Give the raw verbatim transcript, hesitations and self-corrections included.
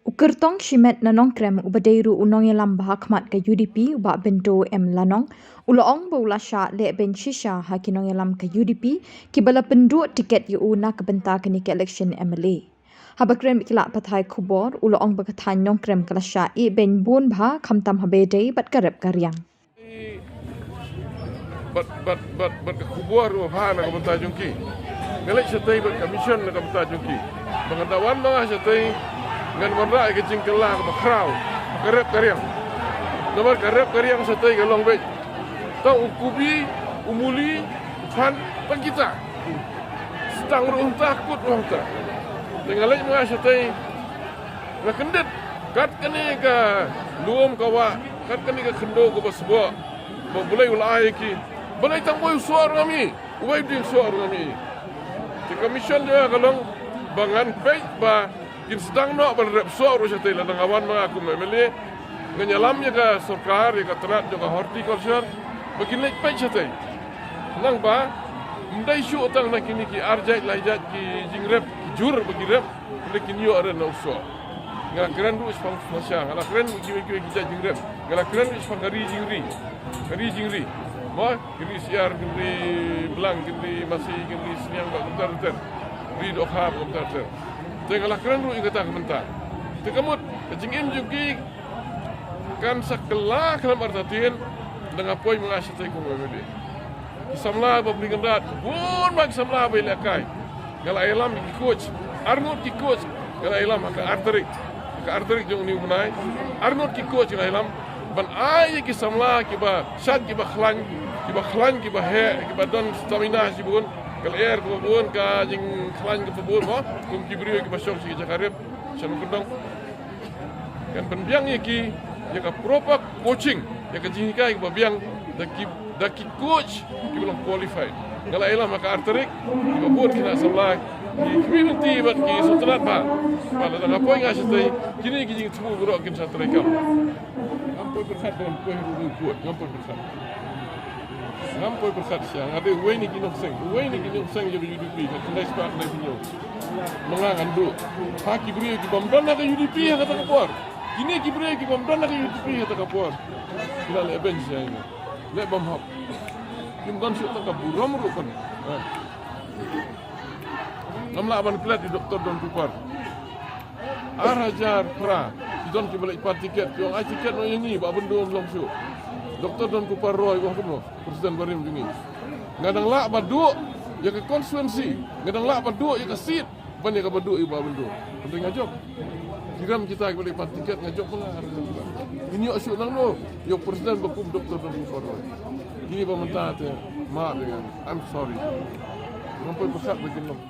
U kyrtong shimet na Nongkrem uba dei ruh u nongïalam bha ha khmat ka U D P, u Bah Bynto M Lanong, u la ong ba u la shah leh beiñ shisha ha ki nongïalam ka U D P kiba la pynduh tiket ïa u na ka bynta kane ka election M L A. Haba kren bad ki lad pathai khubor, u la ong ba ka thaiñ Nongkrem ka la shah ïeh beiñ bun bha, khamtam haba ïadei bad ka rep ka riang. Bad, bad, bad, bad ka khubor ruh bha na ka bynta jong ki. Nga leit shatei bad ka mission na ka bynta jong ki. Ba nga da wan ma nga shatei, ngan wanrah ïa ka jingkylla kaba khraw, ka rep ka riang. Namar ka rep ka riang shatei ka long beit. Tang u kubi, u muli, u phan, tang kita. Stang ruh hangta, kut ruh hangta. Te nga leit ma nga shatei, nga kyndit kat kane ka lum ka wah, kat kane ka khyndew kaba sboh ba U Blei u la ai ïa ki. Balei tang uwei u soh ruh ngam ïohi, uwei u dieng soh ruh ngam ïohi. Te ka mission jong nga ka long ba ngan peit ba kin sdang noh ban rep soh ruh shatei. Lada nga wan ma nga kum M L A, ngan ïalam ïa ka sorkar, ïa ka tnat jong ka horticulture, ba kin leit peit shatei. Nangba ym dei shuh tang na kine ki ar jait lai jait ki jingrep, ki jur ba ki rep, hynrei kin ïoh ruh na u soh. Nga la kren ruh shaphang smasha, nga la kren ruh kiwei kiwei ki jait jingrep, nga la kren ruh shaphang ka ri jingri, ka ri jingri. Mo, kin ri Siar, kin ri Blang, kin ri Masi, kin ri Sniang, bad kumta ter ter. Ri dohkha bad kumta ter ter. Te nga la kren ruh ïa kata ka bynta. Te ka mut ka jingim jong ki kan sa kylla khlem artatien lada nga poi ma nga shatei kum M L A. Ki samla ba Bri Kynrad, bun bha ki samla ba ïalehkai. Nga la ïalam ïa ki coach, arngut ki coach nga la ïalam ha ka ar tarik, ha ka ar tarik jong une u bnai. Arngut ki coach nga la ïalam ban ai ïa ki samla kiba shait, kiba khlaiñ, kiba khlaiñ, kiba heh, kiba don stamina shibun, ka lyer kaba bun, ka jingkhlaiñ kaba bun, mo, kum ki briew kiba shong sha ki jaka rep sha Nongkyndong. Kan pynbiang ïa ki ïa ka proper coaching, ïa ka jinghikai kaba biang da ki, da ki coach kiba long qualified. Nga la ïalam ha ka ar tarik, kiba bun ki nongsamla, ki community bad ki sngewtynnat bha. Bad lada nga poi nga shatei, kine ki jingthmu baroh kin sa trei kam. Ngam poi pyrkhat, ngam poi ruh, ngam poi, ngam poi pyrkhat. Ngam poi pyrkhat sha, nga dei uwei na ki nongseng, uwei na ki nongseng jong ka U D P, ka khyndai spah khyndai phew hynñiew. Ma nga ngan duh ha ki briew ki bym don ha ka U D P ha kata ka por. Kine ki briew ki bym don ha ka U D P ha kata ka por, ki la leh beiñ sha ïa nga, leh bym hap. Kim don shuh tang ka burom ruh kan. Eh. Ngam lah ban klet ïa u Doktor Don Kupar. Ar hajar phra ki don kiba leit pan tiket, ki ong ai tiket noh ïa ngi, Bah Bynto ym long shuh. Doktor Don Kupar Roy u ong kumno, President barim jong ngi. Nga dang lah ban duh ïa ka constituency, nga dang lah ban duh ïa ka seat ban ïa kaba duh ïa u Bah Bynto. Hynrei nga jop. Ki rem kita kiba leit pan tiket, nga jop ma nga. Ngin ïoh shuh nangno ïa u President ba kum Doktor Don Kupar Roy? Kine ba mynta te mad ïa nga. I'm sorry. Ngam poi pyrkhat ba kin long.